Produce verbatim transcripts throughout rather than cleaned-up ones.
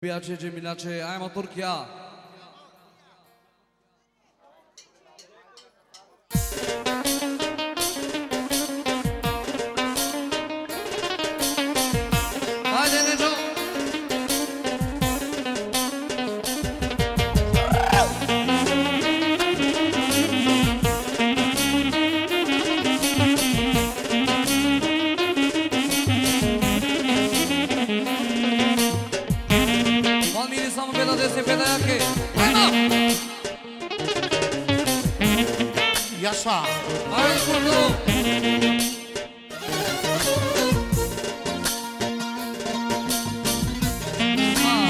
Bijače, Džemilače, ajmo Turkija. Ajde, Neđo. Valmiri, samo peta dese, peta jake. Ajmo! Jaša. Ajde, Kurdo.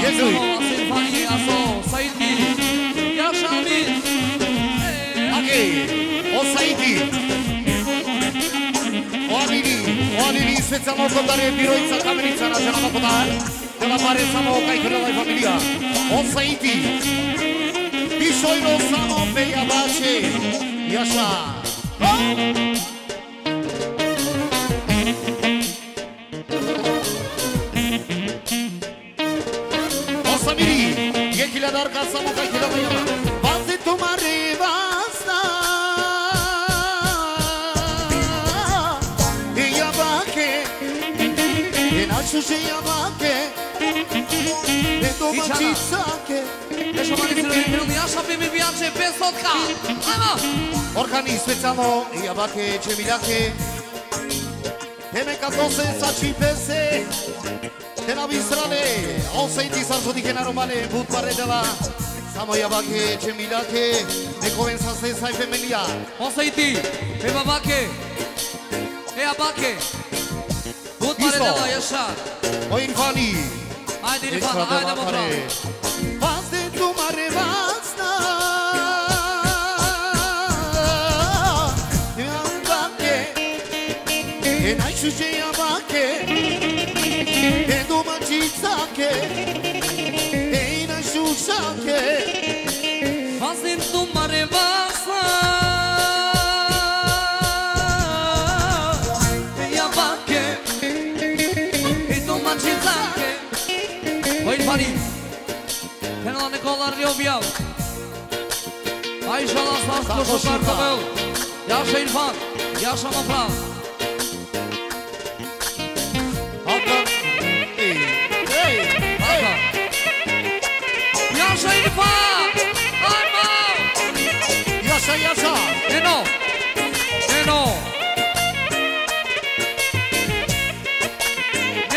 Jezuj. Aso, Aso Irfani, Aso Saiti. Jaša, Amir. Ake, o Saiti. O Amiri, o Amiri, specijalno kod dare Birojica, Kamenica, na žena ma podar. Dela pare samo kaj kredela i familija. O Saiti. Pišojno samo pe jabače. Jaša. O Samiri, jekh hiljadarka samo kaj kredela jaba. Vaze tumare vasta. E jabake. E našuže jabake. E domaćicake. Još mali se roditelj, Jaša, pe mi bijače, petstotka. Ajmo! Orhani, specijalno, jabake, Džemilake. Heme ka dose sa čipese. Te na bistrale, o Saiti sar so dikhe na romale, but pare dela. Samo jabake, Džemilake, nek oven saste sa i familija. O Saiti, e babake, e jabake. But pare dela, Jaša. O Irfani. Ajde, Irfan, ekstra ajde, dela mo pare. Vaze tumare vasta. Jabake. E najšuže jabake. E domaćicake. E najšužake. Vaze tumare vasta. E jabake. E domaćicake. O Irfani. Phenela Nikola Rjobijav. Aj, šala, sas ko šukar, šukar. Jaša, Irfan. Jaša, ma prav. Aka. Ej, ej, ej. Aka. Jaša, Irfan. Ajmo. Jaša, Jaša. Eno. Eno.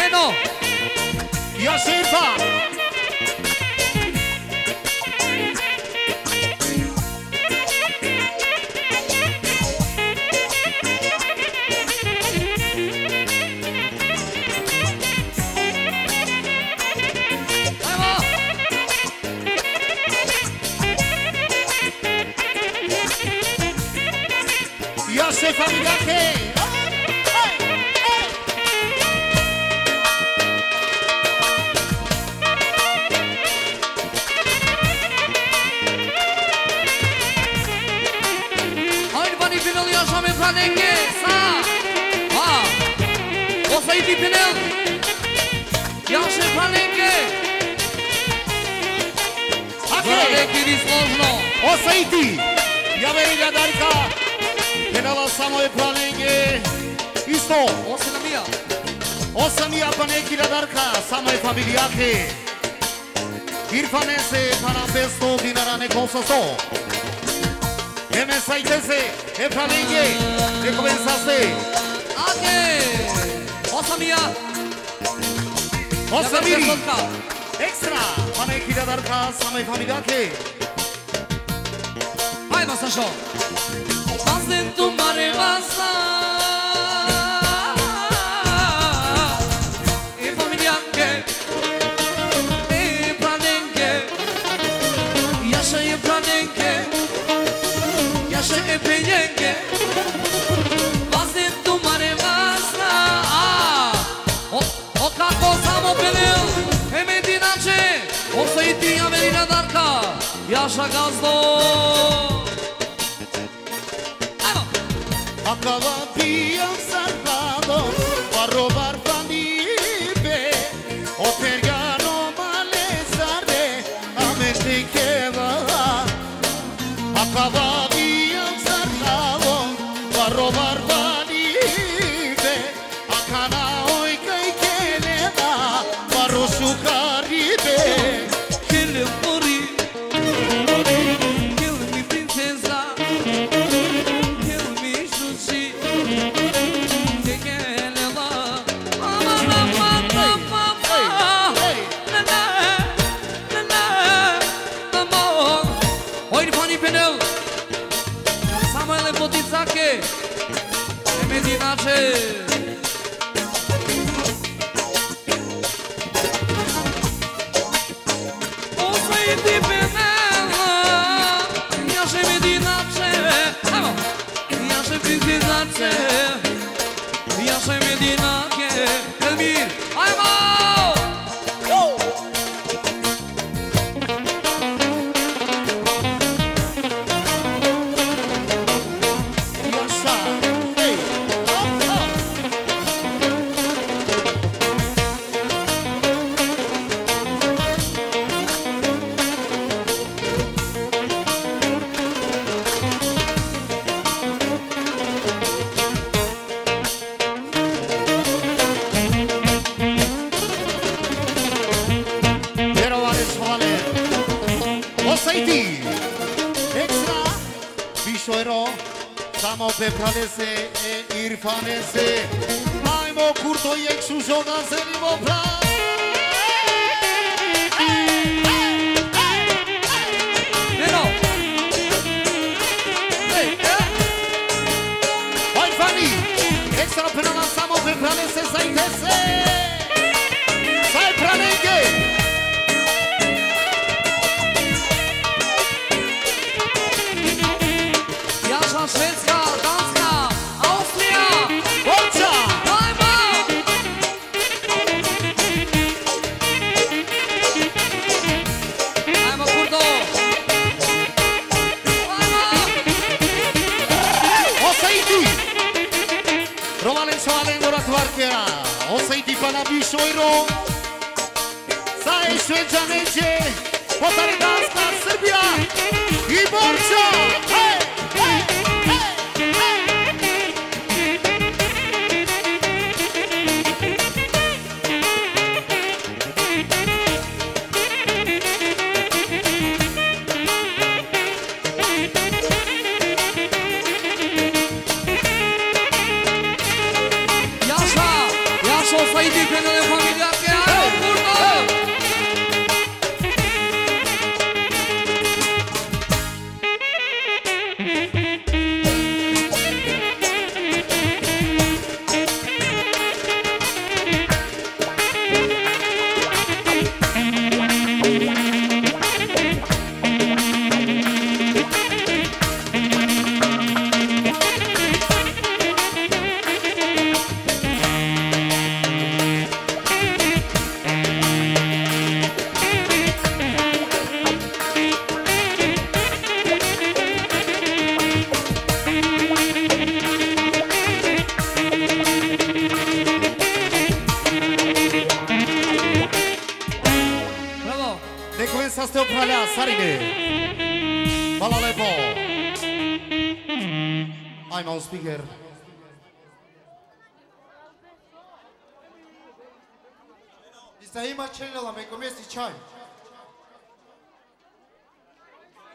Eno. Jaša, Irfan. Jaša, familijake. Ajde, pani, phenel, Jaša, me pranenge, sa. A. O Saiti, phenel. Jaša, pranenge. Ake. Zarade ki vi složno. O Saiti. Javeri hiljadarka. Phenela samo e pranenge. Isto. Osam mija. Osam mija, pane hiljadarka, samo e familijake. Irfanese pana petsto dinara, nek oven sasto. Hem e Saitese, e pranenge, nek oven saste. Ake. Osam mija. Osam mija. Ekstra, pane hiljadarka, samo e familijake. Ajmo, Sašo. Vaze tumare vasta. E familijake, e pranenge. Jaša, e pranenge. Jaša, e phenenge. Vaze tumare vasta. A, o, o kako samo phenel, e Medinače, o Saiti, javeri hiljadarka, Jaša, gazdo. Ajmo. Akava pija sarvado, paro barvani be, o perjano male E Medinače. O Saidi Penela, jaše Medinače, ajmo. Jaše Medinače, jaše Medinače, Elmir, ajmo! Vjerovali, šovale. O Saidi. Ekstra. Biš euro. Samo pe phralese e Irfanese. Ajmo, Kurto, jekh šužo gazelimo, phral. Neno. Ej, e? Oj, Fani, ekstra penala samo pe phralese Saidese. Saj phralenge. Jaša, Švedska, Danska, Austrija. Borča! Ajmo! Ajmo, Kurto! Ajmo! O Saidi! Rovalen, šovalen, gora tvarkera. O Saidi pana biš euro. Sa e Šveđanenđe, potare Danska, Srbija i Borča. Hej, hej, hej, hej. Jaša, Jaša, o Saidi, prenele familijake, ajmo, Kurto! Bravo! Nek oven saste o phralja, sarine. Hvala lepo. Ajmo, speaker. I sa ima čelela, me komesi čaj.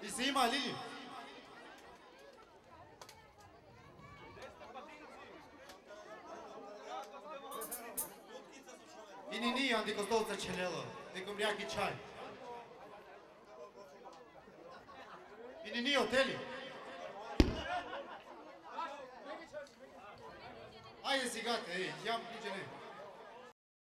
I sa ima, Lili. Ini ni andi Kostolca čelela, nek omrjaki čaj. Ini ni oteli. Ajde, sigate, ej, jam kuće ne.